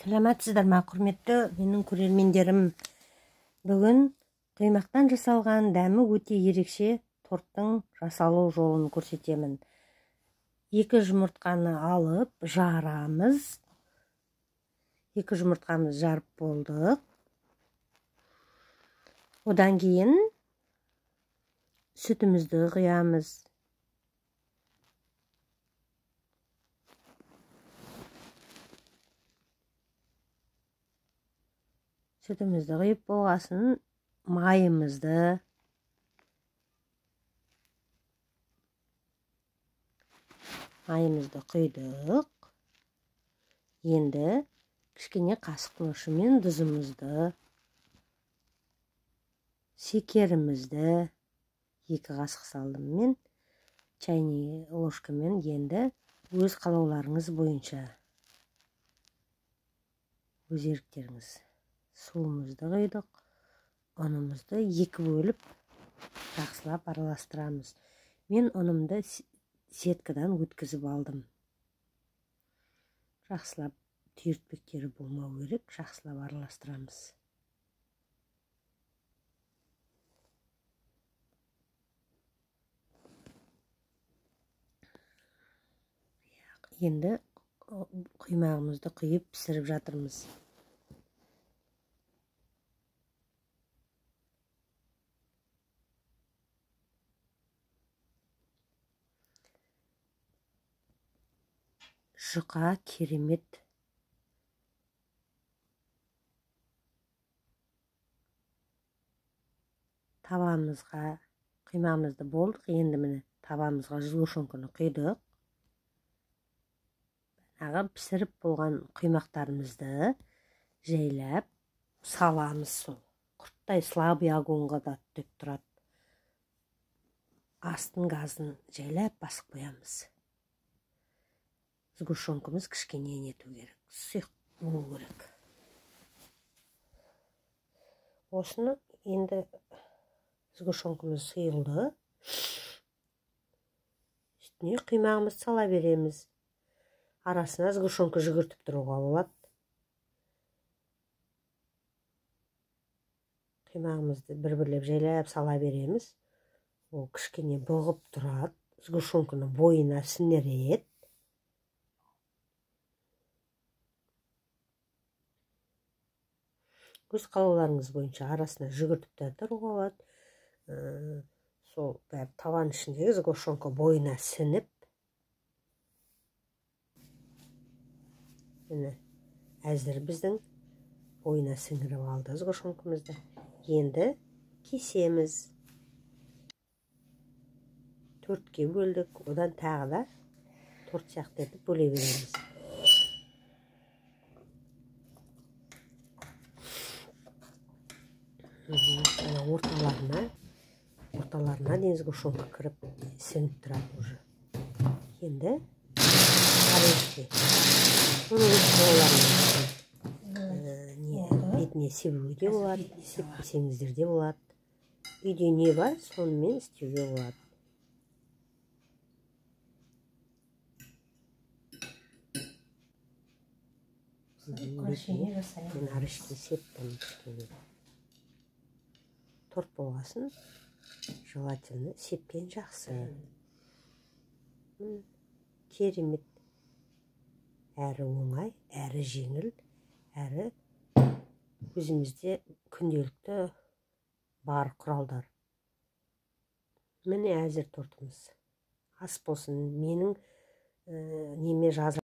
Саламатсыздар ма, құрметті менің көрермендерім. Бүгін құймақтан жасалған дәмі өте ерекше торттың жасалу жолын көрсетемін. 2 жұмыртқаны алып жарамыз. 2 жұмыртқамыз жарып болдық. Одан кейін сүтімізді құямыз. Сүтімізді құйып болғасын майымызды, құйдық. Енді кішкене қасықтың ұшымен тұзымызды, шекерімізді 2 қасық салдым мен чайный ложкамен. Енді өз қалауларыңыз бойынша, өз еріктеріңіз. Суымызды құйдық, ұнымызды 2 бөліп жақсылап араластырамыз. Мен ұнымды сеткадан өткізіп алдым. Жақсылап түйіртпектері болмау керек, жақсылап араластырамыз. Енді құймағымызды құйып пісіріп жатырмыз. Жұқа, керемет. Табамызға құймамызды болдық. Енді міне табамызға сгущенканы құйдық. Бағанағы пісіріп болған құймақтарымызды жайлап саламыз. Сол құрттай слабый огоньға да түтеп тұрады. Астын газын жайлап басып қоямыз. Сгущенкамыз кішкене нету керек, сұйық болу керек. Осыны енді сгущенкамыз сұйылды. Үстіне құймағымызды сала береміз. Арасына сгущенка жүгіртіп тұруға болады. Құймағымызды бір-бірлеп жайлап сала береміз. Ол кішкене бұғып тұрады, сгущенканы бойына сіңіреді. Өз қалауларыңыз бойынша арасына жүгіртіп те тұруға болады. Сол бәрі табан ішіндегі сгущенка бойына сіңіп, міне әзір біздің бойына сіңіріп алды сгущенкамызды. Енді кесеміз. 4-ке бөлдік, одан тағы да торт сияқты етіп бөле береміз. Орталарына дейін сгущенка кіріп сіңіп тұрады уже. Енді орешки. Бұны өз бетіне себуге де болады, сепсеңіздер де болады. Үйде не бар, сонымен істеуге болады. Мен орешки септім кішкене. Торт болғасын желательно сепкен жақсы. Керемет. Әрі оңай, әрі жеңіл, әрі өзімізде күнделікті бар құралдар. Міне әзір тортымыз. Ас болсын. Менің неме жазып